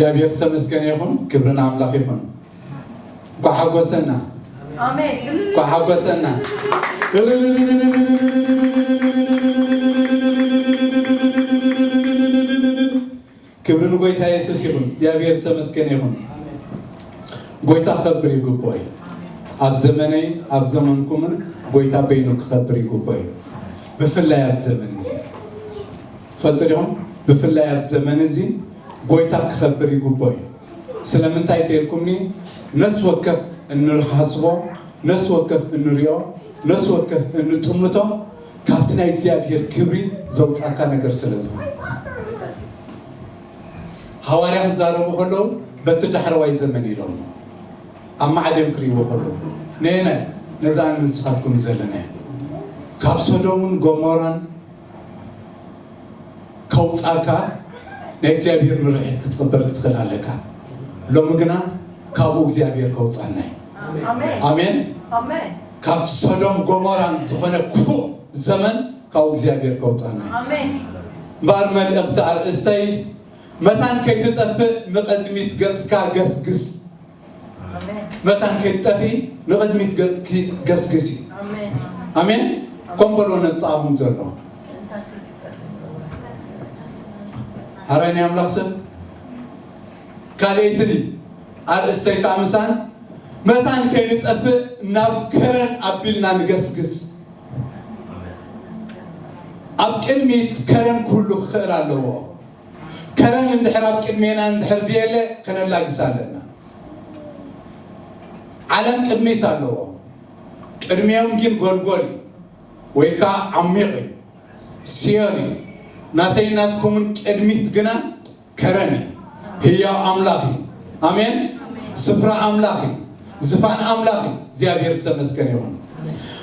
እግዚኣብሔር ዝተመስገነ ይኹን። ክብሪ ንኣምላኽ ይኹን። እንኳዕ ሓጎሰና። ኣሜን። እንኳዕ ሓጎሰና። ክብሪ ንጎይታ የሱስ ይኹን። እግዚኣብሔር ዝተመስገነ ይኹን። ጎይታ ክኸብር ይግብኦ እዩ። ኣብ ዘመነይ ኣብ ዘመንኩምን ጎይታ በይኑ ክኸብር ይግብኦ እዩ። ብፍላይ ኣብ ዘመን እዚ ትፈልጡ ዲኹም? ብፍላይ ኣብ ዘመን እዚ ጎይታ ክኸብር ይግብኦ እዩ። ስለምንታይ ተልኩምኒ? ነፍሲ ወከፍ እንሓስቦ፣ ነፍሲ ወከፍ እንሪኦ፣ ነፍሲ ወከፍ እንጥምቶ ካብቲ ናይ እግዚኣብሔር ክብሪ ዘውፃካ ነገር ስለ ዝኾነ። ሃዋርያ ክዛረቡ ከለዉ በቲ ዳሕረዋይ ዘመን ኢሎም ኣብ ማዕደም ክርእይዎ ከለዉ ነየናይ ነዛ ኣነ ንስኻትኩም ዘለናዮ ካብ ሶዶምን ጎሞራን ከውፃካ ናይ እግዚኣብሔር ምርሒት ክትቕበል ክትኽእል ኣለካ። ሎሚ ግና ካብኡ እግዚኣብሔር ከውፃና እዩ። ኣሜን። ኣሜን። ኣሜን። ካብቲ ሶዶም ጎሞራን ዝኾነ ክፉእ ዘመን ካብኡ እግዚኣብሔር ከውፃና እዩ። ኣሜን። እምበኣር መልእኽቲ ኣርእስተይ መታን ከይትጠፍእ ንቕድሚት ገፅካ ገስግስ። ኣሜን። መታን ከይትጠፍኢ ንቕድሚት ገፅኪ ገስግሲ። ኣሜን። ኣሜን። ኮም በሎ ነጣኹም ዘሎ ሓራይ ናይ ኣምላኽ ሰብ ካልኣይቲ ኣርእስተይ ከዓ ምሳን መታን ከይንጠፍእ ናብ ከረን ኣቢልና ንገስግስ። ኣብ ቅድሚት ከረን ክህሉ ክኽእል ኣለዎ። ከረን እንድሕር ኣብ ቅድሜና እንድሕር ዘየለ ከነላግስ ኣለና። ዓለም ቅድሚት ኣለዎ። ቅድሚኦም ግን ጎልጎል እዩ ወይ ከዓ ዓሚቕ እዩ። ሲኦል እዩ። ናተይ ናትኩምን ቅድሚት ግና ከረን እዩ። ህያው ኣምላኽ እዩ። ኣሜን። ስፍራ ኣምላኽ እዩ። ዝፋን ኣምላኽ እዩ። እግዚኣብሔር ዝተመስገነ ይኹን።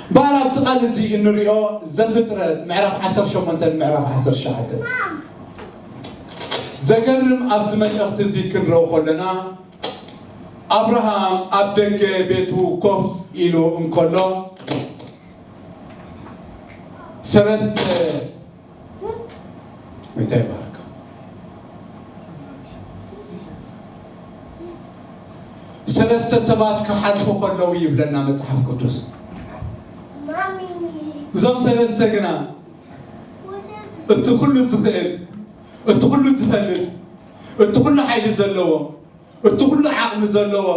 እምበኣር ኣብቲ ቃል እዚ እንሪኦ ዘፍጥረት ምዕራፍ ዓሰርተ ሸሞንተ ምዕራፍ ዓሰርተ ትሽዓተ ዘገርም ኣብዚ መልእኽቲ እዚ ክንረው ከለና ኣብርሃም ኣብ ደገ ቤቱ ኮፍ ኢሉ እንከሎ ሰለስተ ወይታ ይባረክ ሰለስተ ሰባት ክሓልፉ ከለዉ ይብለና መጽሓፍ ቅዱስ። እዞም ሰለስተ ግና እቲ ኩሉ ዝኽእል፣ እቲ ኩሉ ዝፈልጥ፣ እቲ ኩሉ ሓይሊ ዘለዎ፣ እቲ ኩሉ ዓቕሚ ዘለዎ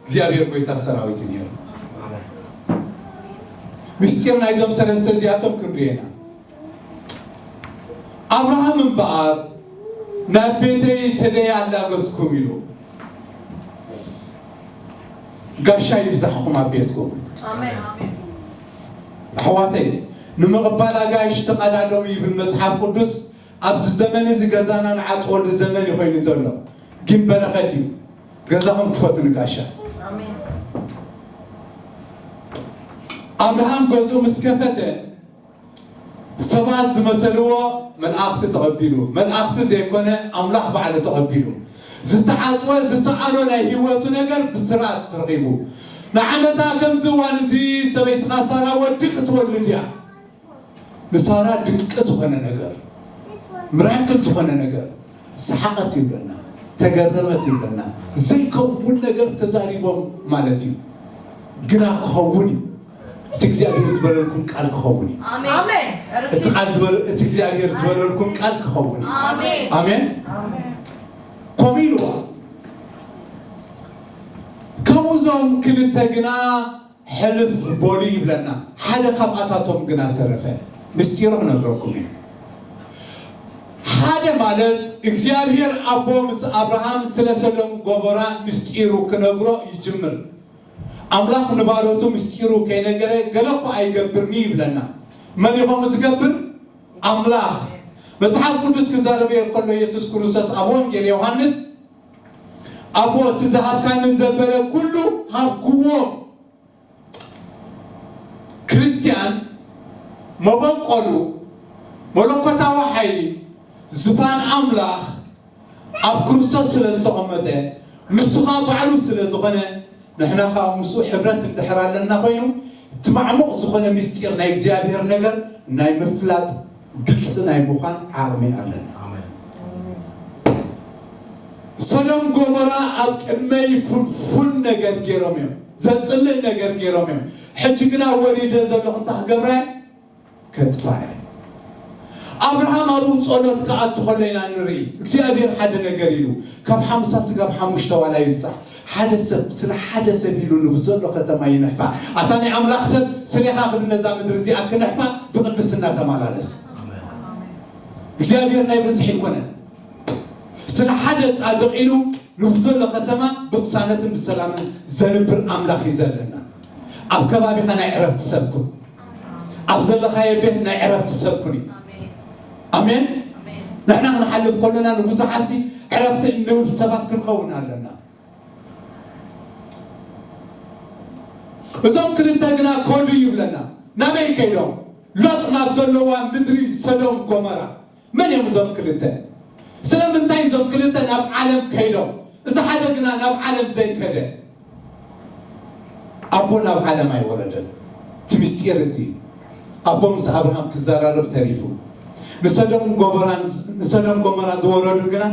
እግዚኣብሔር ጎይታ ሰራዊት እዩ ነይሩ። ምስጢር ናይዞም ሰለስተ እዚኣቶም ክንሪኤና ኣብርሃም እምበኣር ናብ ቤተይ ተደይ ኣላገስኩም ኢሉ። ጋሻ ይብዛሕኩም ኣብ ቤትኩም። ኣሕዋተይ ንምቕባል ኣጋይሽ ተቐዳደሙ ይብል መፅሓፍ ቅዱስ። ኣብዚ ዘመን እዚ ገዛና ንዓፅወሉ ዘመን እዩ ኮይኑ ዘሎ፣ ግን በረኸት እዩ። ገዛኹም ክፈቱ ንጋሻ። ኣብርሃም ገዝኡ ምስ ከፈተ ሰባት ዝመሰልዎ መልኣኽቲ ተቐቢሉ፣ መልኣኽቲ ዘይኮነ ኣምላኽ ባዕሉ ተቐቢሉ፣ ዝተዓፅወ ዝሰኣሎ ናይ ህይወቱ ነገር ብስራት ረኺቡ። ንዓመታ ከምዚ እዋን እዚ ሰበይትኻ ሳራ ወዲ ክትወልድ እያ። ንሳራ ድንቂ ዝኾነ ነገር፣ ምራክል ዝኾነ ነገር ሰሓቐት ይብለና፣ ተገረመት ይብለና። ዘይከውን ነገር ተዛሪቦም ማለት እዩ። ግና ክኸውን እዩ። እቲ እግዚኣብሔር ዝበለልኩም ቃል ክኸውን እዩ። ኣሜን። እቲ ቃል ዝበለ- እቲ እግዚኣብሔር ዝበለልኩም ቃል ክኸውን እዩ። ኣሜን። ኣሜን። ከምኡ ኢልዋ። ካብኡ እዞም ክልተ ግና ሕልፍ በሉ ይብለና። ሓደ ካብኣታቶም ግና ተረፈ። ምስጢሩ ክነግረኩም እዩ። ሓደ ማለት እግዚኣብሔር ኣቦ ምስ ኣብርሃም ስለ ሰዶም ጎቦራ ምስጢሩ ክነግሮ ይጅምር። ኣምላኽ ንባሮቱ ምስጢሩ ከይነገረ ገለ እኮ ኣይገብርኒ ይብለና። መን ኢኹም ዝገብር? ኣምላኽ። መጽሓፍ ቅዱስ ክዛረብ ከሎ የሱስ ክርስቶስ ኣብ ወንጌል ዮሃንስ ኣቦ እቲ ዝሃብካኒ ዘበለ ኩሉ ሃብክዎ። ክርስትያን መበቆሉ መለኮታዊ ሓይሊ ዝፋን ኣምላኽ ኣብ ክርስቶስ ስለ ዝተቐመጠ ንሱ ኸኣ ባዕሉ ስለ ዝኾነ ንሕና ኸኣ ምስኡ ሕብረት እንድሕር ኣለና ኮይኑ እቲ ማዕሙቕ ዝኾነ ምስጢር ናይ እግዚኣብሔር ነገር ናይ ምፍላጥ ግልፂ ናይ ምዃን ዓቕሚ ኣለና። ኣሜን። So ሰዶም ጎሞራ ኣብ ቅድመይ ፍንፉን ነገር ገይሮም እዮም፣ ዘጽልእ ነገር ገይሮም እዮም። ሕጂ ግና ወሪደ ዘለኹ እንታይ ክገብራ እየ? ከጥፋ እየ። ኣብርሃም ኣብኡ ጸሎት ክኣቱ ከሎ ኢና ንርኢ። እግዚኣብሔር ሓደ ነገር ኢሉ፣ ካብ ሓሙሳ ስጋብ ሓሙሽተ ዋላ ይብጻሕ፣ ሓደ ሰብ፣ ስለ ሓደ ሰብ ኢሉ ንብዘሎ ከተማ ይንሕፋ። ኣታ ናይ ኣምላኽ ሰብ፣ ስሌኻ ክብል ነዛ ምድሪ እዚኣ ክንሕፋ ብቕድስና ተመላለስ። እግዚኣብሔር ናይ ብዝሒ ኣይኮነን። ስለ ሓደ ጻድቕ ኢሉ ንብዘሎ ከተማ ብቕሳነትን ብሰላምን ዘንብር ኣምላኽ እዩ ዘለና። ኣብ ከባቢኻ ናይ ዕረፍቲ ሰብ ኩን። ኣብ ዘለኻዮ ቤት ናይ ዕረፍቲ ሰብ ኩን እዩ። ኣሜን። ንሕና ክንሓልፍ ከለና ንብዙሓትሲ ዕረፍቲ እንህብ ሰባት ክንኸውን ኣለና። እዞም ክልተ ግና ከዱ ይብለና። ናበይ ከይዶም? ሎጥ ናብ ዘለዋ ምድሪ ሰዶም ጎመራ። መን እዮም እዞም ክልተ? ስለምንታይ እዞም ክልተ ናብ ዓለም ከይዶም? እዚ ሓደ ግና ናብ ዓለም ዘይከደ። ኣቦ ናብ ዓለም ኣይወረደን። እቲ ምስጢር እዚ ኣቦ ምስ ኣብርሃም ክዘራረብ ተሪፉ። ንሰዶም ጎመራን ንሰዶም ጎመራ ዝወረዱ ግና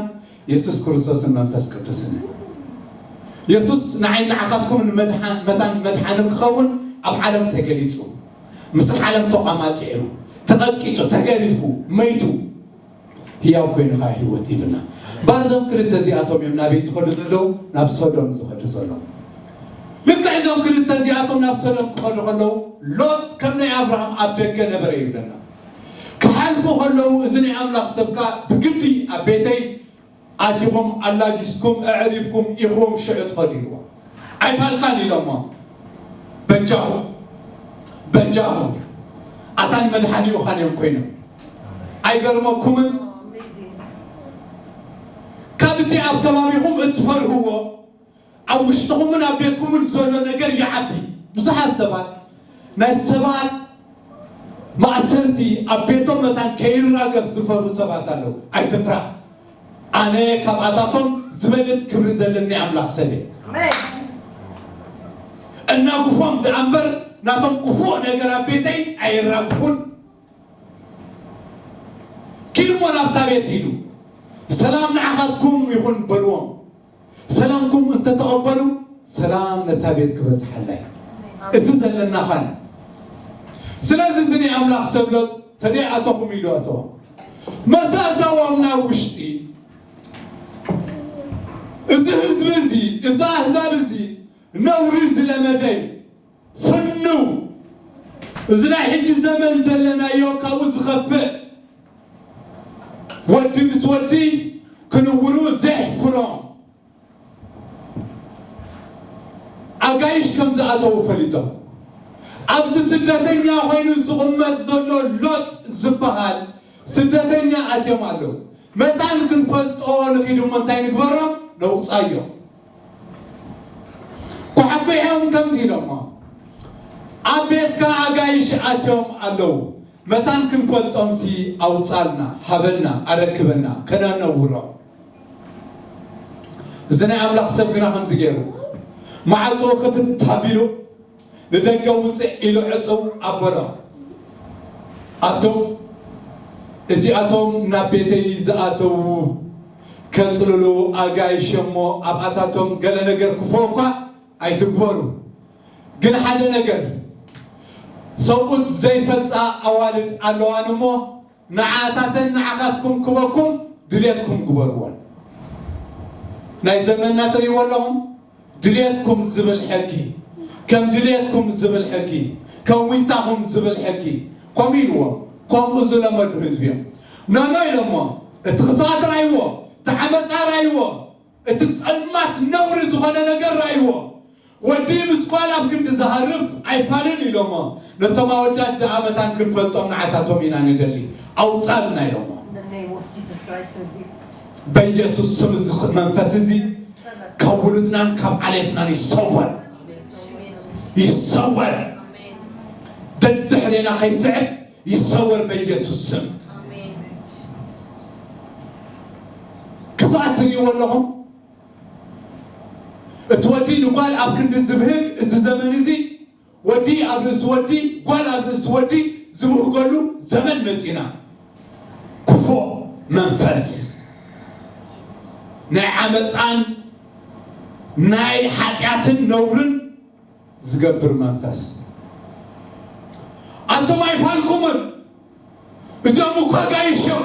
የሱስ ክርስቶስን መንፈስ ቅዱስን። የሱስ ንዓይ ንዓኻትኩም ንመድሓን መታን መድሓኒ ክኸውን ኣብ ዓለም ተገሊጹ። ምስ ዓለም ተቋማጢዑ፣ ተቐጥቂጡ፣ ተገሪፉ፣ መይቱ፣ ህያው ኮይኑ ኸኣ ህይወት ሂብና። ባርዞም ክልተ እዚኣቶም እዮም ናበይ ዝኸዱ ዘለዉ? ናብ ሶዶም ዝኸዱ ዘለዉ። ልክዕ እዞም ክልተ እዚኣቶም ናብ ሶዶም ክኸዱ ከለዉ ሎጥ ከም ናይ ኣብርሃም ኣብ ደገ ነበረ ይብለና። ክሓልፉ ከለዉ እዚ ናይ ኣምላኽ ሰብ ከኣ ብግዲ ኣብ ቤተይ ኣቲኹም ኣላጊስኩም ኣዕሪፍኩም ኢኹም ሽዑ ትኸዱ ኢልዎ። ኣይፋልካን ኢሎሞ። በጃኹም በጃኹም ኣታን መድሓኒኡ ኻን እዮም ኮይኖም። ኣይገርመኩምን? ካብ እቲ ኣብ ከባቢኹም እትፈርህዎ ኣብ ውሽጥኹምን ኣብ ቤትኩምን ዘሎ ነገር ይዓቢ። ብዙሓት ሰባት ናይ ሰባት ማእሰርቲ ኣብ ቤቶም መታን ከይራገፍ ዝፈርሁ ሰባት ኣለዉ። ኣይትፍራህ። ኣነ ካብኣታቶም ዝበልጽ ክብሪ ዘለኒ ኣምላኽ ሰብ እየ። እናጉፎም ደኣ እምበር ናቶም ክፉእ ነገር ኣብ ቤተይ ኣይራግፉን። ኪድሞ ናብታ ቤት ሂዱ ሰላም ንዓኻትኩም ይኹን በልዎም። ሰላምኩም እንተተቐበሉ ሰላም ነታ ቤት ክበዝሓላ እዩ። እዚ ዘለና ኻን። ስለዚ እዚ ናይ ኣምላኽ ሰብ ሎጥ ተደይ ኣተኹም ኢሉ ኣተዎም። መሰ ኣተዎም ናብ ውሽጢ እዚ ህዝቢ እዚ፣ እዚ ኣህዛብ እዚ ነውሪ ዝለመደ እዩ። ፍንው። እዚ ናይ ሕጂ ዘመን ዘለናዮ ካብኡ ዝኸፍእ ወዲ ምስ ወዲ ክንውሩ ዘሕፍሮም ኣጋይሽ ከም ዝኣተዉ ፈሊጦም። ኣብዚ ስደተኛ ኮይኑ ዝቕመጥ ዘሎ ሎጥ ዝበሃል ስደተኛ ኣትዮም ኣለዉ። መታን ክንፈልጦ ንኺድ እሞ እንታይ ንግበሮም? ነውጻዮ። ኳዕኩሖም ከምዚ ኢሎሞ፣ ኣብ ቤትካ ኣጋይሽ ኣትዮም ኣለዉ፣ መታን ክንፈልጦምሲ ኣውጻልና፣ ሃበና፣ ኣረክበና፣ ከነነውሮም። እዚ ናይ ኣምላኽ ሰብ ግና ከምዚ ገይሩ፣ ማዕጾ ክፍት ኣቢሉ፣ ንደገ ውጽእ ኢሉ ዕጽው ኣበሎ። ኣቱም እዚኣቶም ናብ ቤተይ ዝኣተዉ ከጽልሉ ኣጋይሽ እሞ ኣብኣታቶም ገለ ነገር ክፉእ እኳ ኣይትግበሩ። ግን ሓደ ነገር፣ ሰብኡት ዘይፈልጣ ኣዋልድ ኣለዋን እሞ ንዓታተን ንዓኻትኩም ክበኩም ድሌትኩም ግበርዎን። ናይ ዘመንና ትርእይዎ ኣለኹም። ድሌትኩም ዝብል ሕጊ፣ ከም ድሌትኩም ዝብል ሕጊ፣ ከም ዊንታኹም ዝብል ሕጊ፣ ከምኡ ኢልዎም። ከምኡ ዝለመዱ ህዝቢ እዮም። ኖኖ ኢሎሞ፣ እቲ ክፍኣት ራእይዎ፣ እቲ ዓመፃ ራእይዎ፣ እቲ ጸልማት ነውሪ ዝኾነ ነገር ራእይዎ። ወዲ ምስ ጓል ኣብ ክንዲ ዝሃርፍ ኣይፋልን ኢሎሞ። ነቶም ኣወዳት ደኣ መታን ክንፈልጦም ንዓታቶም ኢና ንደሊ። ኣውጻልና ኢሎሞ። In the name of Jesus Christ, we በኢየሱስ ስም እዚ መንፈስ እዚ ካብ ውሉድናን ካብ ዓሌትናን ይሰወር፣ ይሰወር። ደድሕሬና ከይስዕብ ይሰወር በኢየሱስ ስም። ክፍኣት ትርእይዎ ኣለኹም? እቲ ወዲ ንጓል ኣብ ክንዲ ዝብህግ እዚ ዘመን እዚ ወዲ ኣብ ርእሲ ወዲ፣ ጓል ኣብ ርእሲ ወዲ ዝብህገሉ ዘመን መጺና። ክፉእ መንፈስ። ናይ ዓመፃን ናይ ሓጢኣትን ነውርን ዝገብር መንፈስ። ኣቶም ኣይፋልኩምን፣ እዚኦም እኳ ጋይሾም፣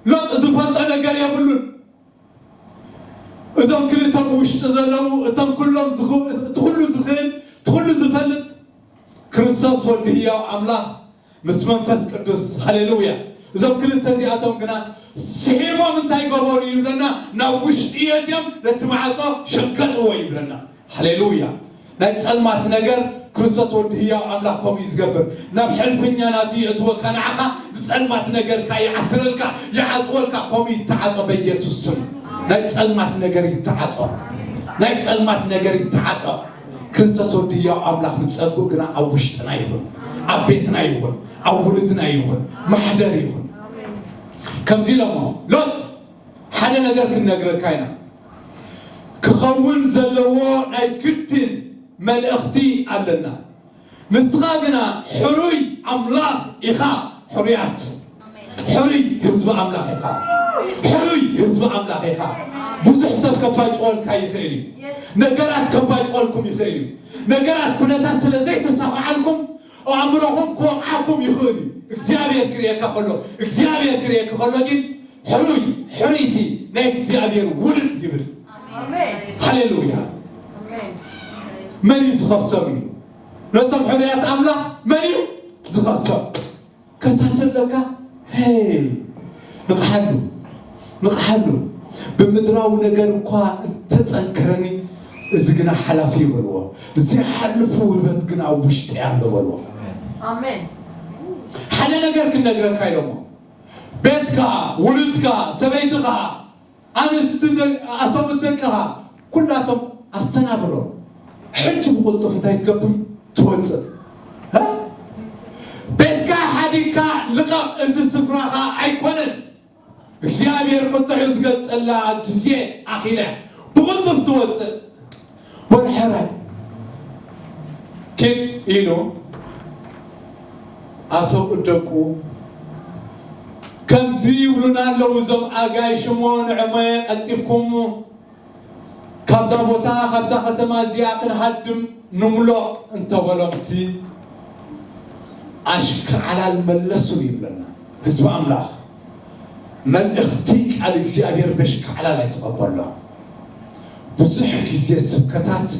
ሎጥ ዝፈልጦ ነገር የብሉን። እዞም ክልተ ብውሽጢ ዘለዉ፣ እቶም ኩሎም ዝኽ-፣ እቲ ኩሉ ዝኽእል፣ እቲ ኩሉ ዝፈልጥ ክርስቶስ ወዲ ህያው ኣምላኽ ምስ መንፈስ ቅዱስ። ሃሌሉያ። እዞም ክልተ እዚኣቶም ግና ስሒቦም እንታይ ገበሩ ይብለና? ናብ ውሽጢ የእትዮም ነቲ ማዕጾ ሸንከጥዎ ይብለና። ሃሌሉያ። ናይ ጸልማት ነገር ክርስቶስ ወዲ ህያው ኣምላኽ ከምኡ እዩ ዝገብር። ናብ ሕልፍኛ ናቱ የእትወካ፣ ንዓኻ ንጸልማት ነገርካ ይዓስረልካ፣ ይዓጽወልካ፣ ከምኡ ይተዓጾ በኢየሱስ ስም። ናይ ጸልማት ነገር ይተዓጾ። ናይ ጸልማት ነገር ይተዓጾ። ክርስቶስ ወዲ ህያው ኣምላኽ ምስ ጸግኡ ግና ኣብ ውሽጥና ይኹን፣ ኣብ ቤትና ይኹን፣ ኣብ ውሉድና ይኹን፣ ማሕደር ይኹን። ከምዚ ኢሎሞ፣ ሎጥ ሓደ ነገር ክንነግረካ ኢና። ክኸውን ዘለዎ ናይ ግድን መልእኽቲ ኣለና። ንስኻ ግና ሕሩይ ኣምላኽ ኢኻ። ሕሩያት፣ ሕሩይ ህዝቢ ኣምላኽ ኢኻ። ሕሩይ ህዝቢ ኣምላኽ ኢኻ። ብዙሕ ሰብ ከባጭወልካ ይኽእል እዩ። ነገራት ከባጭወልኩም ይኽእል እዩ። ነገራት ኩነታት ስለ ዘይተሳኻዓልኩም ኣእምሮኹም ክወቕዓኩም ይኽእል እዩ። እግዚኣብሔር ክርእየካ ከሎ፣ እግዚኣብሔር ክርእየካ ከሎ ግን ሕሩይ፣ ሕርይቲ ናይ እግዚኣብሔር ውሉድ ይብል። ኣሜን። ሃሌሉያ። ኣሜን። መን እዩ ዝኸሶም ኢሉ? ነቶም ሕሩያት ኣምላኽ መን እዩ ዝኸሶም? ከሳሲ ኣለካ? ሄይ፣ ንቕሓሉ፣ ንቕሓሉ። ብምድራዊ ነገር እኳ እንተጸንከረኒ፣ እዚ ግና ሓላፊ እዩ በልዎ። ዘይሓልፍ ውህበት ግን ኣብ ውሽጢ ኣሎ በልዎ። ኣሜን። ሓደ ነገር ክነግረካ ኢሎሞ። ቤትካ፣ ውሉድካ፣ ሰበይትኻ፣ ኣንስቲ ደ-፣ ኣሰብኡት ደቅኻ፣ ኩላቶም ኣስተናብሮም። ሕጂ ብቕልጡፍ እንታይ ትገብር? ትወፅእ። እ? ቤትካ ሓዲግካ ልቐቕ፣ እዚ ስፍራኻ ኣይኮነን። እግዚኣብሔር ቁጥዑ ዝገልፀላ ግዜ ኣኺላ። ብቕልጡፍ ትወፅእ። በሉ ሕራይ ኪድ ኢሉ ኣሰብኡት ደቁ፣ ከምዚ ይብሉና ኣለዉ እዞም ኣጋይሽ እሞ፣ ንዕመ ቀልጢፍኩም ካብዛ ቦታ፣ ካብዛ ከተማ እዚኣ ክንሃድም ንምሎ እንተበሎምሲ፣ ኣሽካዕላል መለሱን ይብለና ህዝቢ ኣምላኽ። መልእኽቲ ቃል እግዚኣብሔር በሽካዕላል ኣይትቐበሎ። ብዙሕ ግዜ ስብከታት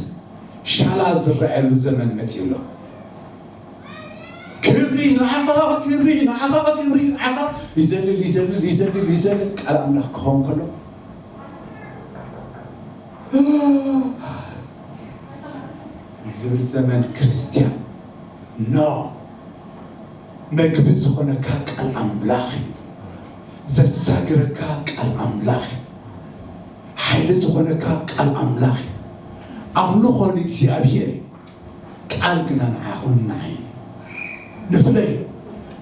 ሻላ ዝረኣየሉ ዘመን መጺኡ ኣሎ። ክብሪ ንዓኻ፣ ክብሪ ንዓኻ፣ ክብሪ ንዓኻ። ይዘልል፣ ይዘልል፣ ይዘልል፣ ይዘልል። ቃል ኣምላኽ ክኸውን ከሎ፣ ዝብል ዘመን ክርስትያን፣ ኖ። መግቢ ዝኾነካ ቃል ኣምላኽ እዩ። ዘሳግረካ ቃል ኣምላኽ እዩ። ሓይሊ ዝኾነካ ቃል ኣምላኽ እዩ። ኣምልኾ ንእግዚኣብሔር እዩ። ቃል ግና ንዓኹም ንዓይን ንፍለዮ።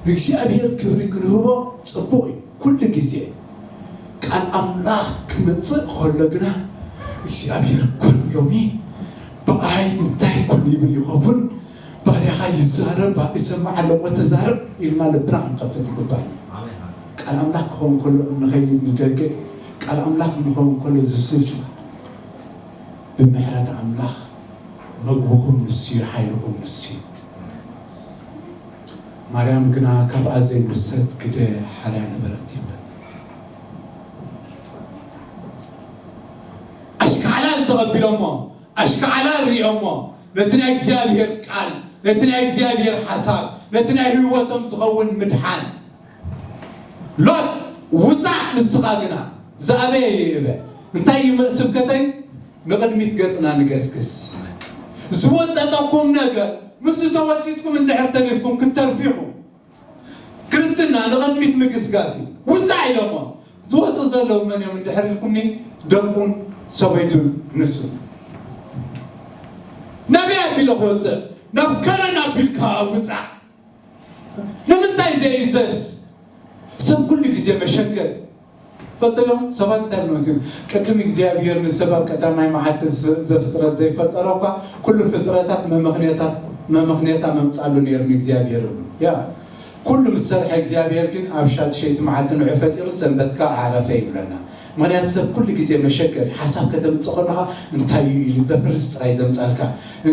ንእግዚኣብሔር ክብሪ ክንህቦ ጽቡቕ እዩ። ኩሉ ግዜ ቃል ኣምላኽ ክመጽእ ከሎ ግና እግዚኣብሔር ኩን ሎሚ ብኣይ እንታይ ኩን ይብል ይኸውን፣ ባርያኻ ይዛረብ፣ ይሰማዕ ኣለዎ፣ ተዛረብ ኢልና ልብና ክንከፍት ይግባእ። ቃል ኣምላኽ ክኸውን ከሎ እንኸይድ ንደገ፣ ቃል ኣምላኽ እንኸውን ከሎ ዝስልቹ ብምሕረት ኣምላኽ መግብኹም ንሱ እዩ፣ ሓይልኹም ንሱ እዩ። ማርያም ግና ካብኣ ዘይምሰት ግደ ሓርያ ነበረት ይብለና። ኣሽካዕላል ተቐቢሎሞ፣ ኣሽካዕላል ሪኦሞ፣ ነቲ ናይ እግዚኣብሔር ቃል፣ ነቲ ናይ እግዚኣብሔር ሓሳብ፣ ነቲ ናይ ህይወቶም ዝኸውን ምድሓን። ሎጥ ውፃእ፣ ንስኻ ግና ዝኣበየ ይእበ። እንታይ እዩ ስብከተይ? ንቕድሚት ገፅና ንገስግስ። ዝወጠጠኩም ነገር ምስ ተወጢጥኩም እንድሕር ተሪፍኩም ክትተርፉ ኢኹም። ክርስትና ንቕድሚት ምግስጋስ እዩ። ውፃእ ኢሎሞ ዝወፁ ዘለዉ መን እዮም እንድሕር ኢልኩምኒ፣ ደቁን ሰበይቱን ንሱ። ናበይ ኣቢለ ክወፅእ? ናብ ከረን ኣቢልካ ውፃእ። ንምንታይ ዘይእዘዝ? ሰብ ኩሉ ግዜ መሸከል። ፈጥሮ ሰባት እንታይ ብሎ መሲሉ? ቅድም እግዚኣብሔር ንሰብ ኣብ ቀዳማይ መዓልቲ ዘ-፣ ዘፍጥረት ዘይፈጠሮ እኳ፣ ኩሉ ፍጥረታት መመኽንያታት፣ መመኽንያታ መምጻሉ ነይሩ ንእግዚኣብሔር ይብሉ። ያ፣ ኩሉ ምስ ሰርሐ እግዚኣብሔር ግን ኣብ ሻድሸይቲ መዓልቲ ንዑ ፈጢሩ ሰንበት ከኣ ዓረፈ ይብለና። ምኽንያቱ ሰብ ኩሉ ግዜ መሸገሪ ሓሳብ ከተምፅእ ከለኻ እንታይ እዩ ኢሉ ዘፍርስ ጥራይ ዘምፃልካ።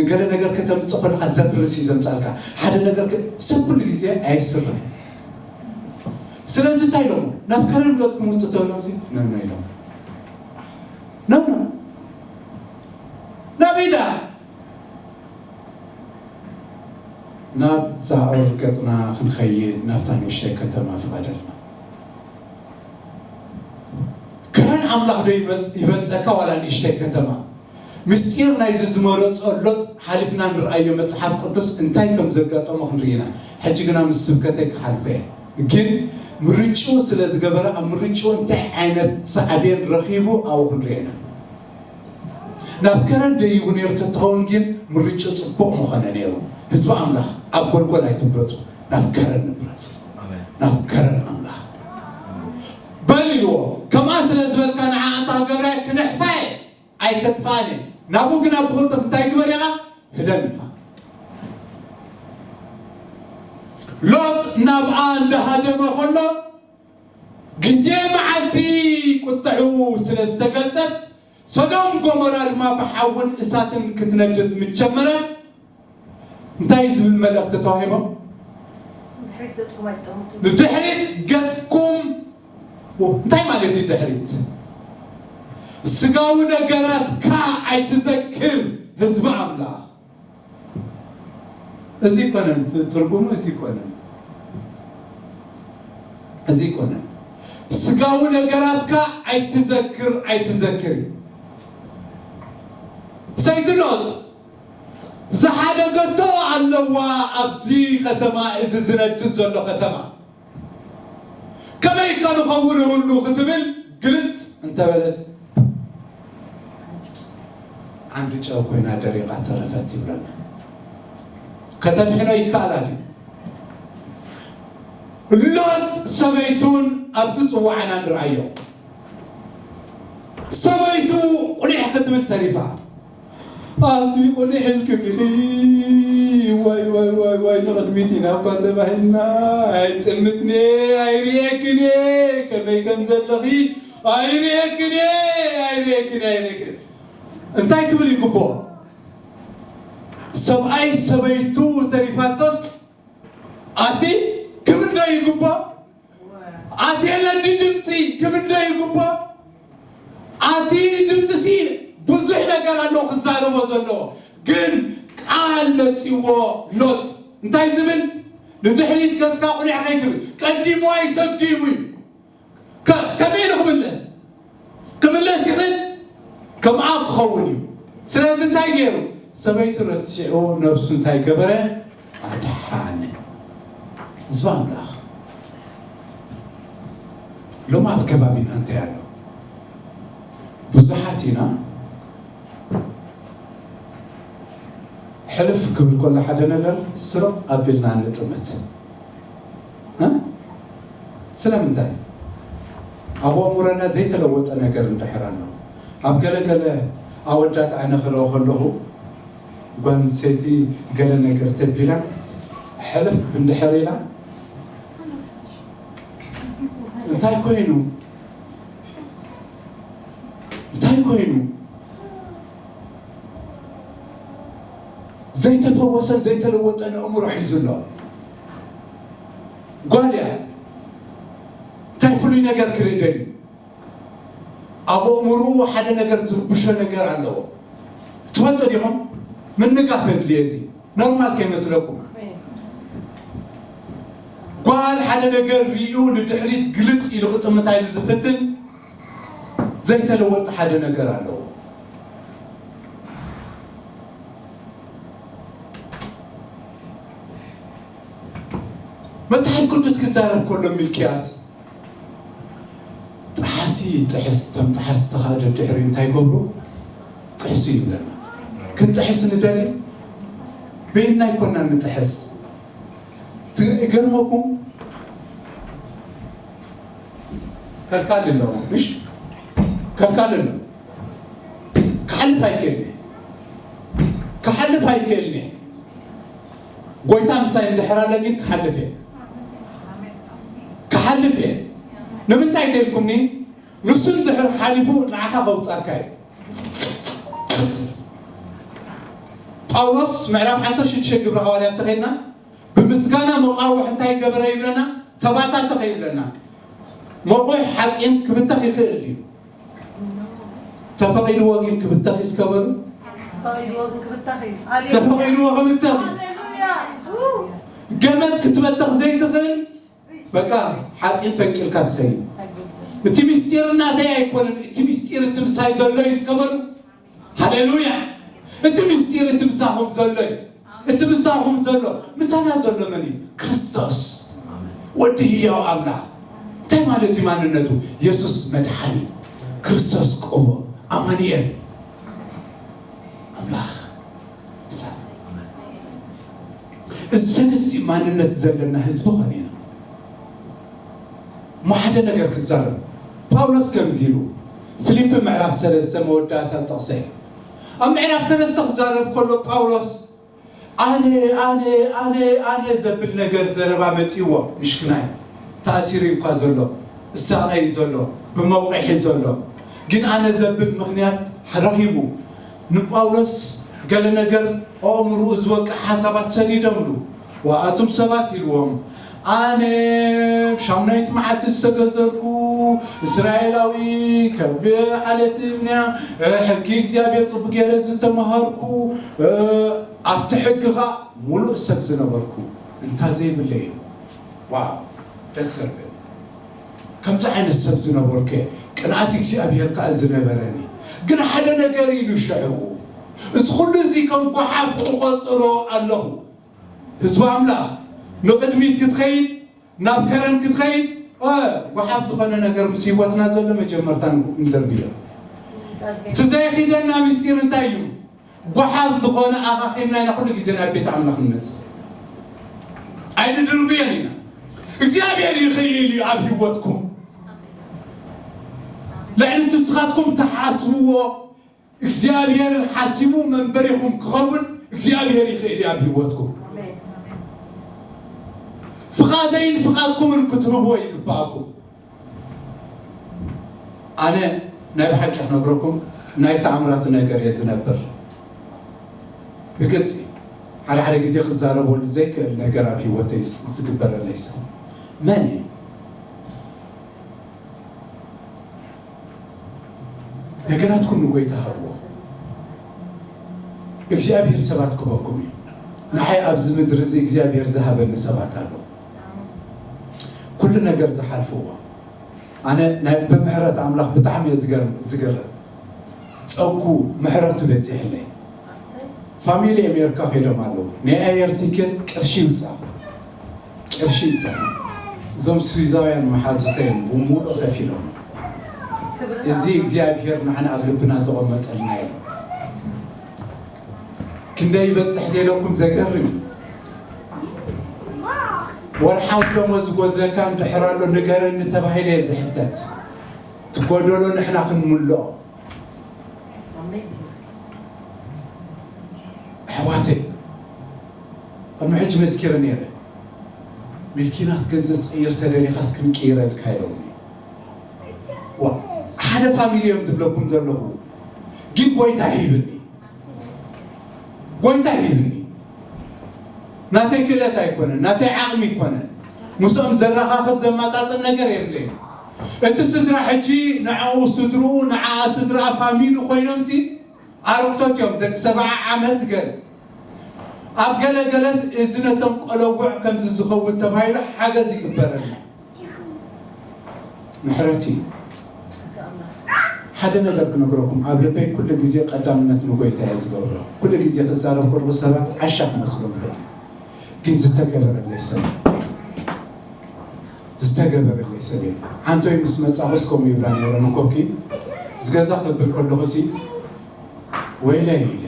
ገለ ነገር ከተምፅእ ከለኻ ዘፍርስ እዩ ዘምፃልካ። ሓደ ነገር ከ- ሰብ ኩሉ ግዜ ኣይስራይ። ስለዚ እንታይ ኢሎም ናብ ከረን ገፅኩም ውፅእ ተብሎም ሲ ነነ ኢሎም ነነ ናቢዳ ናብ ዛኦር ገፅና ክንኸይድ ናብታ ንእሽተይ ከተማ ፍቐደልና። ክህን ኣምላኽ ዶ ይበልጸካ ዋላ ንእሽተይ ከተማ? ምስጢር ናይዚ ዝመረጾ ሎጥ ሓሊፍና ንርኣዮ። መጽሓፍ ቅዱስ እንታይ ከም ዘጋጠሞ ክንርኢ ኢና። ሕጂ ግና ምስ ስብከተይ ክሓልፈ እየ። ግን ምርጭኡ ስለ ዝገበረ ኣብ ምርጭኡ እንታይ ዓይነት ሳዕቤን ረኺቡ ኣብኡ ክንርኢ ኢና። ናብ ከረን ደይቡ ነይሩ ተትኸውን ግን ምርጭኡ ጽቡቕ ምኾነ ነይሩ። ህዝቢ ኣምላኽ ኣብ ጎልጎል ኣይትምረጹ፣ ናብ ከረን ንምረጽ። ናብ ከረን ኣምላኽ በል ኢልዎ። ከምኣ ስለ ዝበልካ ንዓ ኣንታ ገብርያ ክነሕፋ እየ ኣይከጥፋን እየ። ናብኡ ግን ኣብ ትኹርተት እንታይ ግበር ኢኻ? ህደም ኢኻ። ሎጥ ናብኣ እንዳሃደመ ከሎ ግዜ መዓልቲ ቁጥዑ ስለ ዝተገልጸት ሰዶም ጎሞራ ድማ ብሓውን እሳትን ክትነድድ ምጀመረ እንታይ ዝብል መልእኽቲ ተዋሂቦም? ንድሕሪት ገጽኩም እንታይ ማለት እዩ ድሕሪት? ስጋዊ ነገራትካ ኣይትዘክር ህዝቢ ኣምላኽ። እዚ ይኮነን ትርጉሙ እዚ ይኮነን እዚ ይኮነን። ስጋዊ ነገራትካ ኣይትዘክር ኣይትዘክር። ሰይቲ ሎጥ ዝሓደገቶ ኣለዋ ኣብዚ ከተማ እዚ ዝነድድ ዘሎ ከተማ ከመይ ከንኸውን ሁሉ ክትብል ግልጽ እንተበለስ ዓንዲ ጨው ኮይና ደሪቓ ተረፈት ይብለና። ከተድሕኖ ይከኣል ኣድዩ? ሎጥ ሰበይቱን ኣብዚ ጽዋዕና ንርኣዮ። ሰበይቱ ቁሊሕ ክትብል ተሪፋ። ኣቲ ቁሊሕ ኢልክትኺ ዋይ ዋይ ዋይ ዋይ ንቕድሚት ኢና እኳ ተባሂልና ኣይጥምትኔ ኣይርኤክኔ ከመይ ከም ዘለኺ ኣይርኤክኔ ኣይርኤክኔ ኣይርኤክኔ እንታይ ክብል ይግብኦ? ሰብኣይ ሰበይቱ ተሪፋቶስ ኣቲ ክብል ዶ ይግብኦ? ኣቲ የለን ድምፂ ክብል ዶ ይግብኦ? ኣቲ ድምፂ ሲ ብዙሕ ነገር ኣለዎ ክዛረቦ ዘለዎ ግን ቃል መፂዎ ሎጥ እንታይ ዝብል ንድሕሪት ገፅካ ቁሊሕ ከይትብል ቀዲሙ ኣይሰጊሙ እዩ። ከመይ ኢሉ ክምለስ ክምለስ ይኽእል? ከምኣ ክኸውን እዩ። ስለዚ እንታይ ገይሩ? ሰበይቱ ረሲዑ ነብሱ እንታይ ገበረ? ኣድሓነ። ህዝቢ ኣምላኽ ሎም ኣብ ከባቢና እንታይ ኣሎ? ብዙሓት ኢና ሕልፍ ክብል ከሎ ሓደ ነገር ስሩቕ ኣቢልና ንጥምት። ስለምንታይ? ኣብ ኣእምሮና ዘይተለወጠ ነገር እንድሕር ኣሎ። ኣብ ገለ ገለ ኣወዳት ኣነ ክረኦ ከለኹ ጓል ኣንስተይቲ ገለ ነገር ተቢላ ሕልፍ እንድሕር ኢላ እንታይ ኮይኑ እንታይ ኮይኑ ዘይተፈወሰን ዘይተለወጠን ኣእምሮ ሒዙ ኣሎ። ጓል እያ እንታይ ፍሉይ ነገር ክርኢ ደልዩ? ኣብ ኣእምርኡ ሓደ ነገር ዝርብሾ ነገር ኣለዎ። ትፈልጡ ዲኹም? ምንጋፍ የድልየ እዚ ኖርማል ከይመስለኩም። ጓል ሓደ ነገር ሪኡ ንድሕሪት ግልጽ ኢሉ ክጥምታ ኢሉ ዝፍትን ዘይተለወጠ ሓደ ነገር ኣለዎ። መጽሓፍ ቅዱስ ክዛረብ ከሎ ሚልክያስ ጠሓሲ ጥሕስ እቶም ጠሓስቲ ከዓ ደድሕሪ እንታይ ይገብሩ? ጥሕሱ ይብለና። ክንጥሕስ ንደሊ በይንና ይኮና ንጥሕስ። ትገርመኩም ከልካል ኣለዎ ምሽ ከልካል ኣሎ ክሓልፍ ኣይክእልኒ ክሓልፍ ኣይክእልኒ ጎይታ ምሳይ እንድሕር ኣለ ግን ክሓልፍ እየ ክሓልፍ እየ ንምንታይ ተልኩምኒ ንሱ እንድሕር ሓሊፉ ንዓኻ ከውጻካ እዩ። ጳውሎስ ምዕራፍ ዓሰርተ ሽዱሽተ ግብረ ሃዋርያት ተኸይድና፣ ብምስጋና መቓውሕ እንታይ ገበረ ይብለና? ተባታተኸ ይብለና። መቑሕ ሓፂን ክብተኽ ይኽእል እዩ። ተፈቒድዎ ግን ክብተኽ ይስከበሉ። ተፈቒድዎ ግን ክብተኽ እዩ። ተፈቒድዎ ክብተኽ እዩ። ሃሌሉያ። ገመድ ክትበተኽ ዘይትኽእል፣ በቃ ሓፂን ፈንቂልካ ትኸይድ። እቲ ምስጢር እናተይ ኣይኮነን፣ እቲ ምስጢር እቲ ምሳይ ዘሎ እዩ ዝከበሉ። ሃሌሉያ። እቲ ምስጢር እቲ ምሳኹም ዘሎ እዩ። እቲ ምሳኹም ዘሎ፣ ምሳና ዘሎ መን እዩ? ክርስቶስ፣ ወዲ ህያው ኣምላኽ። እንታይ ማለት እዩ ማንነቱ? የሱስ መድሓኒ፣ ክርስቶስ ቅቡእ፣ ኣማኑኤል፣ ኣምላኽ ምሳና። እዚ ሰለስቲኡ ማንነት ዘለና ህዝቢ ኾነ ኢና። እሞ ሓደ ነገር ክዛረብ ጳውሎስ ከምዚ ኢሉ፣ ፊልፒ ምዕራፍ ሰለስተ መወዳእታ ጥቕሰይ። ኣብ ምዕራፍ ሰለስተ ክዛረብ ከሎ ጳውሎስ ኣነ፣ ኣነ፣ ኣነ፣ ኣነ ዘብል ነገር ዘረባ መጺዎ፣ ምሽክናይ። ተኣሲሩ እዩ እኳ ዘሎ፣ እሳቐ እዩ ዘሎ፣ ብመውቕሒ ዘሎ። ግን ኣነ ዘብል ምኽንያት ረኺቡ። ንጳውሎስ ገለ ነገር ኣእምርኡ ዝወቅዕ ሓሳባት ሰዲዶምሉ። ወኣቱም ሰባት ኢልዎም፣ ኣነ ሻሙናይቲ መዓልቲ ዝተገዘርኩ እስራኤላዊ፣ ከብ ዓለት ብንያም፣ ሕጊ እግዚኣብሔር ጽቡቅ ገይረ ዝተማሃርኩ፣ ኣብቲ ሕጊ ኸኣ ሙሉእ ሰብ ዝነበርኩ፣ እንታ ዘይብለይ። ዋው፣ ደስ ዘብል። ከምዚ ዓይነት ሰብ ዝነበርኩ፣ ቅንኣት እግዚኣብሔር ከኣ ዝነበረኒ። ግን ሓደ ነገር ኢሉ ሸዕኡ፣ እዚ ኩሉ እዚ ከም ጓሓፍ እቆጽሮ ኣለኹ። ህዝቢ ኣምላኽ፣ ንቕድሚት ክትኸይድ፣ ናብ ከረን ክትኸይድ፣ እ፣ ጓሓፍ ዝኾነ ነገር ምስ ህይወትና ዘሎ መጀመርታ ንደርብዮ። እቲ ዘይኺደና ምስጢር እንታይ እዩ? ጓሓፍ ዝኾነ ኣኻኺብና ኢና ኩሉ ግዜ ናብ ቤት ኣምላኽ ንመጽእ። ኣይንድርብዮን ኢና። እግዚኣብሔር ይኽእል እዩ ኣብ ህይወትኩም። ልዕሊ እቲ ንስኻትኩም ትሓስብዎ እግዚኣብሔር ሓሲቡ መንበሪኹም ክኸውን እግዚኣብሔር ይኽእል እዩ ኣብ ህይወትኩም። ፍቓደይን ፍቓድኩምን ክትህብዎ ይግባኣኩም። ኣነ ናይ ብሓቂ ክነግረኩም ናይ ተኣምራት ነገር እየ ዝነብር። ብግልፂ ሓደ ሓደ ግዜ ክዛረበሉ ዘይክእል ነገር ኣብ ህይወተይ ዝግበረለይ ሰብ መን እዩ? ነገራትኩም ንጎይታ ሃብዎ። እግዚኣብሔር ሰባት ክበኩም እዩ። ንዓይ ኣብዚ ምድሪ እዚ እግዚኣብሔር ዝሃበኒ ሰባት ኣለዉ። ኩሉ ነገር ዝሓልፍዎ። ኣነ ናይ ብምሕረት ኣምላኽ ብጣዕሚ እየ ዝገርም-፣ ዝገርም። ጸጉ ምሕረቱ በዚሕለይ። ፋሚሊ ኣሜሪካ ከይዶም ኣለዉ። ናይ ኣየር ቲኬት ቅርሺ ይውጻእ። ቅርሺ ይውጻእ። እዞም ስዊዛውያን መሓዙተይ እዮም ብምሉእ ከፊሎም። እዚ እግዚኣብሔር ንዓና ኣብ ልብና ዘቐመጠልና ኢሎም። ክንደይ ይበጽሕ ተይለኩም ዘገርም እዩ። ወርሓዊ ደሞዝ ዝጎድለካ እንድሕር ኣሎ ንገረኒ ተባሂለ እየ ዝሕተት። ትጎደሎ ንሕና ክንምልኦ። ኣሕዋተይ፣ ቅድሚ ሕጂ መስኪረ ነይረ። መኪና ክትገዝእ ትቕይር ተደሊኻስ ክንቅይረልካ ኢሎምኒ። ዋ፣ ሓደ ፋሚሊ እዮም ዝብለኩም ዘለኹ። ግን ጎይታ ሂብኒ። ጎይታ ሂብኒ። ናተይ ክእለት ኣይኮነን፣ ናተይ ዓቕሚ ኣይኮነን። ምስኦም ዘረኻኽብ ዘመጣጥን ነገር የብለይን። እቲ ስድራ ሕጂ ንዕኡ ስድርኡ፣ ንዓኣ ስድራኣ ፋሚሊ ኮይኖምሲ ኣረግቶት እዮም፣ ደቂ ሰብዓ ዓመት ገለ። ኣብ ገለ ገለስ እዚ ነቶም ቆለውዕ ከምዚ ዝኸውን ተባሂሉ ሓገዝ ይግበረልና። ምሕረት እዩ። ሓደ ነገር ክነግረኩም፣ ኣብ ልበይ ኩሉ ግዜ ቀዳምነት ንጎይታ እየ ዝገብሮ። ኩሉ ግዜ ክዛረብ ከለኹ ሰባት ዓሻ ክመስሎም ይኽእል፣ ግን ዝተገበረለይ ሰብ፣ ዝተገበረለይ ሰብ የለን። ሓንቶይ ምስ መጻኹስ ከምኡ ይብላ ነይረን እኮ፣ ዝገዛ ክብል ከለኹሲ ወይለይ ኢለ።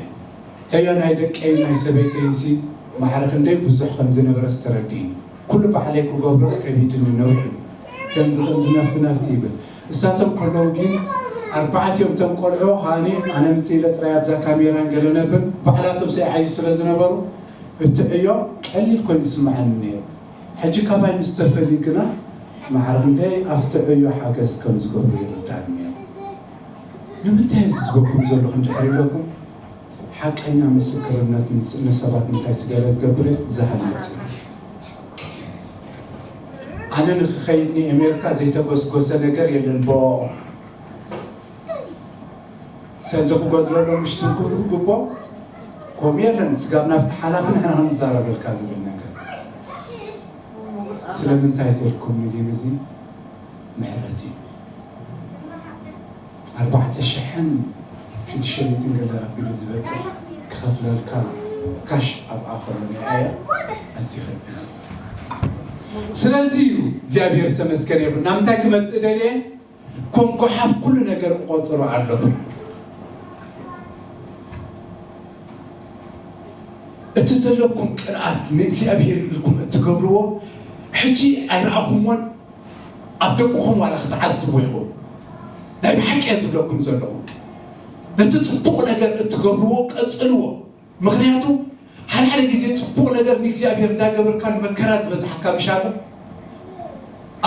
ሕዮ ናይ ደቀይን ናይ ሰበይተይንሲ ማዕረ ክንደይ ብዙሕ ከም ዝነበረስ ተረዲእኒ። ኩሉ ባዕለይ ክገብሮስ ከቢድኒ ነዊሑ። ከምዚ ከምዚ ነፍቲ ነፍቲ ይብል። እሳቶም ከለዉ ግን ኣርባዕቲኦም እቶም ቆልዑ ከኣኒ ኣነ ምጽእ ኢለ ጥራይ ኣብዛ ካሜራን ገለ ነብር ባዕላቶም ሰይዓዩ ስለ ዝነበሩ እቲ ዕዮ ቀሊል ኮይኑ ይስምዓኒ ነይሩ። ሕጂ ካባይ ምስ ተፈልዩ ግና ማዕረ ክንደይ ኣብቲ ዕዮ ሓገዝ ከም ዝገብሩ ይርዳእኒ እዩ። ንምንታይ እዚ ዝበኩም ዘለኹ እንድሕር ኢለኩም፣ ሓቀኛ ምስክርነት ምስ-፣ ንሰባት እንታይ ስገለ ዝገብር እዩ? ዝሃንጽ እዩ። ኣነ ንክኸይድ ንኤሜሪካ ዘይተጎስጎሰ ነገር የለን። ብኦም ሰልዲ ክጎድለሎም ምሽትን ክብሉ ክግቦ፣ ከምኡ የለን። ስጋብ ናብቲ ሓላፊ ንሕና ክንዛረበልካ ዝብል ነገር። ስለምንታይ ተልኩም ግን እዚ ምሕረት እዩ። ኣርባዕተ ሽሕን ሽዱሽተ ሚእትን ገለ ኣቢሉ ዝበጽሕ ክኸፍለልካ ካሽ ኣብኣ ከሎ ናይ ኣያ ኣዝዩ ከቢድ እዩ። ስለዚ እዩ እግዚኣብሔር ዝተመስገነ ይኹን። ናብ ምንታይ ክመጽእ ደልየ? ከም ጓሓፍ ኩሉ ነገር እቆጽሮ ኣለኹ። እቲ ዘለኩም ቅንኣት ንእግዚኣብሔር ኢልኩም እትገብርዎ፣ ሕጂ ኣይረኣኹሞን፣ ኣብ ደቅኹም ዋላ ክትዓዝዎ ኢኹም። ናይ ብሓቂ እየ ዝብለኩም ዘለኹ። ነቲ ጽቡቕ ነገር እትገብርዎ ቀጽልዎ። ምኽንያቱ ሓደ ሓደ ግዜ ጽቡቕ ነገር ንእግዚኣብሔር እንዳገበርካ ንመከራ ዝበዝሓካ ምሽ ኣሎ።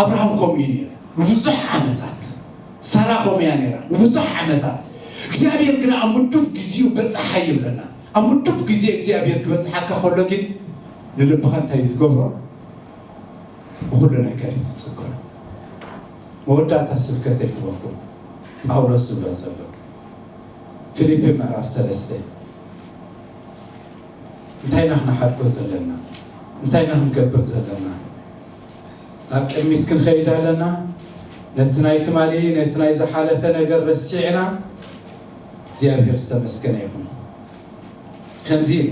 ኣብርሃም ከምኡ እዩ ነይሩ ንብዙሕ ዓመታት። ሳራ ከምኡ እያ ነይራ ንብዙሕ ዓመታት። እግዚኣብሔር ግን ኣብ ምዱብ ግዜኡ በጽሓ ይብለና። ኣብ ምዱብ ግዜ እግዚኣብሔር ክበጽሓካ ከሎ ግን ንልብኻ እንታይ እዩ ዝገብሮ? ብኹሉ ነገር እዩ ዝጽገሮ። መወዳእታ ስብከተይ ክበኩም ጳውሎስ ዝብሎ ዘሎ ፊልፒ ምዕራፍ ሰለስተ እንታይ ኢና ክንሓድጎ ዘለና? እንታይ ኢና ክንገብር ዘለና? ናብ ቅድሚት ክንኸይድ ኣለና። ነቲ ናይ ትማሊ፣ ነቲ ናይ ዝሓለፈ ነገር ረሲዕና፣ እግዚኣብሔር ዝተመስገነ ይኹን። ከምዚ ኢሉ፣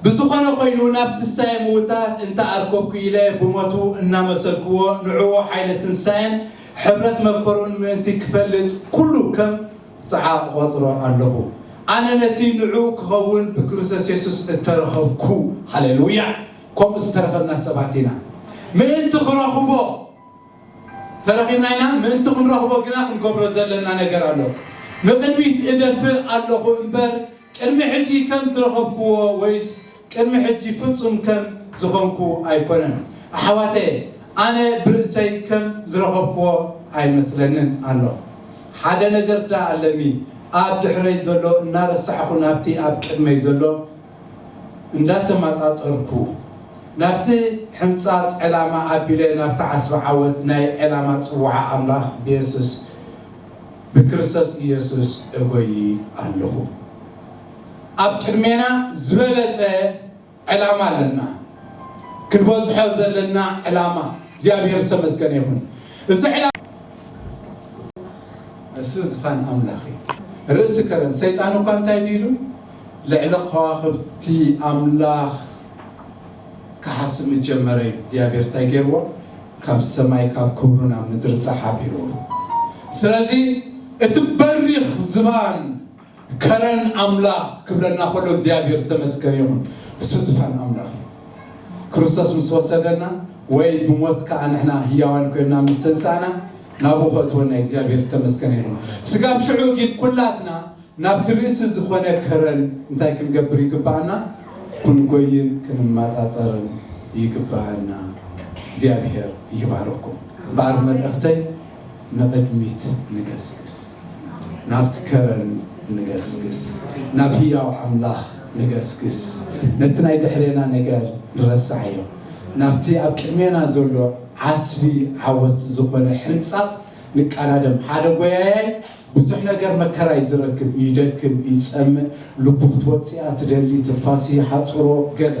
ብዝኾነ ኮይኑ፣ ናብቲ ሳየ ምውታት እንተ ኣርከብኩ ኢለ ብሞቱ እናመሰልክዎ፣ ንዕኡ ሓይለ ትንሳኤን ሕብረት መከሩን ምእንቲ ክፈልጥ፣ ኩሉ ከም ጸዓ እቖጽሮ ኣለኹ። ኣነ ነቲ ንዕኡ ክኸውን ብክርስቶስ የሱስ እተረኸብኩ፣ ሃሌሉያ፣ ከምኡ ዝተረኸብና ሰባት ኢና። ምእንቲ ክረኽቦ ተረኺብና ኢና። ምእንቲ ክንረኽቦ ግና ክንገብሮ ዘለና ነገር ኣሎ። ንቕድሚት እደፍእ ኣለኹ እምበር፣ ቅድሚ ሕጂ ከም ዝረኸብክዎ ወይስ ቅድሚ ሕጂ ፍጹም ከም ዝኾንኩ ኣይኮነን። ኣሕዋተየ፣ ኣነ ብርእሰይ ከም ዝረኸብክዎ ኣይመስለንን ኣሎ። ሓደ ነገር ደኣ ኣለኒ፣ ኣብ ድሕረይ ዘሎ እናረሳዕኹ ናብቲ ኣብ ቅድመይ ዘሎ እንዳተመጣጠርኩ፣ ናብቲ ሕንጻጽ ዕላማ ኣቢለ ናብቲ ዓስቢ ዓወት ናይ ዕላማ ጽውዓ ኣምላኽ ብየሱስ ብክርስቶስ ኢየሱስ እጎዪ ኣለኹ። ኣብ ቅድሜና ዝበለጸ ዕላማ ኣለና። ክንበጽሖ ዘለና ዕላማ እግዚኣብሔር ዝተመስገነ ይኹን። እዚ ዕላማ እሱ ዝፋን ኣምላኽ እዩ። ርእሲ ከረን ሰይጣን እኳ እንታይ ድዩ ኢሉ? ልዕሊ ከዋኽብቲ ኣምላኽ ክሓስብ ምስ ጀመረ እዩ እግዚኣብሔር እንታይ ገይርዎ? ካብ ሰማይ ካብ ክብሩ ናብ ምድሪ ጸሓፍ ኢልዎ። ስለዚ እቲ በሪኽ ዝባን ከረን ኣምላኽ ክብለና ከሎ እግዚኣብሔር ዝተመስገነ ይኹን። እሱ ዝፋን ኣምላኽ እዩ። ክርስቶስ ምስ ወሰደና ወይ ብሞት ከኣ ንሕና ህያዋን ኮይንና ምስ ተንሳእና ናብኡ ከእትወና እግዚኣብሔር ዝተመስገነ ይኹን። ስጋብ ሽዑ ግን ኩላትና ናብቲ ርእሲ ዝኾነ ከረን እንታይ ክንገብር ይግብኣና? ክንጎይን ክንመጣጠርን ይግብኣና። እግዚኣብሔር ይባርኩም። እምበኣር መልእኽተይ ንቕድሚት ንገስግስ፣ ናብቲ ከረን ንገስግስ፣ ናብ ህያው ኣምላኽ ንገስግስ። ነቲ ናይ ድሕሬና ነገር ንረስዓዮ። ናብቲ ኣብ ቅድሜና ዘሎ ዓስቢ ዓወት ዝኾነ ሕንጻጽ ንቀዳደም። ሓደ ጎያያይ ብዙሕ ነገር መከራ እዩ ዝረክብ፣ ይደክም፣ ይጸምእ፣ ልቡ ክትወጽእ እያ ትደሊ፣ ትንፋሱ ይሓጽሮ፣ ገለ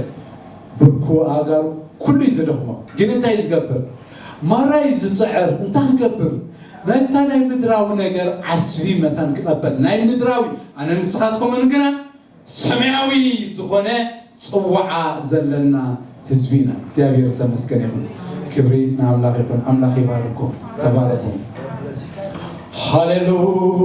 ብርኩ ኣእጋሩ ኩሉ እዩ ዝደኽሞ። ግን እንታይ እዩ ዝገብር? ማራ እዩ ዝጽዕር። እንታይ ክገብር? ነታ ናይ ምድራዊ ነገር ዓስቢ መታን ክቐበል። ናይ ምድራዊ፣ ኣነ ንስኻትኩምን ግና ሰማያዊ ዝኾነ ጽዋዓ ዘለና ህዝቢ ኢና። እግዚኣብሔር ዝተመስገነ ይኹን። ክብሪ ንኣምላኽ ይኹን። ኣምላኽ ይባርኩም። ተባረኹ። ሃሌሉያ።